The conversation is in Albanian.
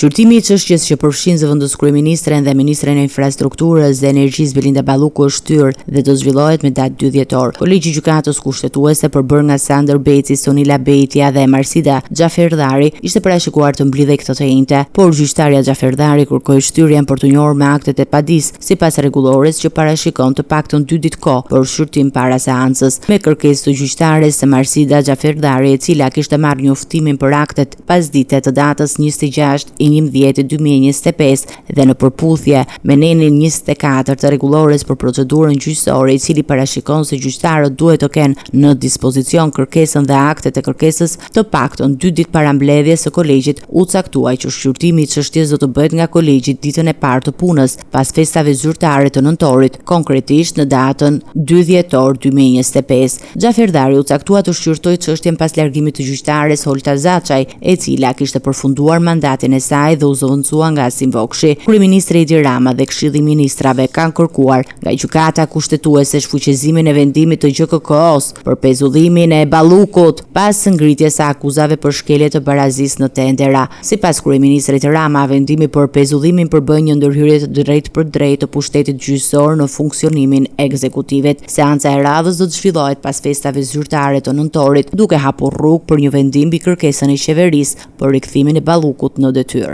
Shqyrtimi i çështjes që përfshin zëvendëskryeministren dhe ministren e Infrastrukturës dhe Energjisë Belinda Balluku është shtyrë dhe do të zhvillohet me datë 2 dhjetor. Kolegji i Gjykatës Kushtetuese përbërë nga Sandër Beci, Sonila Bejtja dhe Marsida Xhaferdari ishte parashikuar të mblidhej këtë të enjte, por gjyqtarja Xhaferdari kërkoi shtyrjen për t'u njohur me aktet e padisë sipas rregullores që parashikon të paktën dy ditë kohë për shqyrtim para seancës. Me kërkesë të gjyqtares Marsida Xhaferdari, e cila kishte marrë njoftimin për aktet pasdite të datës 26 i 11 2025 dhe në përputhje me nenin 24 të rregullores për procedurën gjyqësore, i cili parashikon se gjyqtarët duhet të kenë në dispozicion kërkesën dhe aktet e kërkesës të paktën dy ditë para mbledhjes së kolegjit, u caktua që shqyrtimi i çështjes do të bëhet nga kolegji ditën e parë të punës, pas festave zyrtare të nëntorit, konkretisht në datën 2 dhjetor 2025. Xhaferdari u caktua të shqyrtojë çështjen pas largimit të gjyqtares Holta Zaçaj, e cila kishte përfunduar mandatin e saj dhe u zëvendësua nga Asim Vokshi. Kryeministri Edi Rama dhe Këshilli i Ministrave kanë kërkuar nga Gjykata Kushtetuese shfuqizimin e vendimit të GJKKO-së për pezullimin e Ballukut pas ngritjes së akuzave për shkelje të barazisë në tendera. Sipas kryeministrit Rama, vendimi për pezullimin përbën një ndërhyrje të drejtpërdrejtë të pushtetit gjyqësor në funksionimin e ekzekutivit. Seanca e radhës do të zhvillohet pas festave zyrtare të nëntorit, duke hapur rrugë për një vendim mbi kërkesën e qeverisë për rikthimin e Ballukut në detyrë.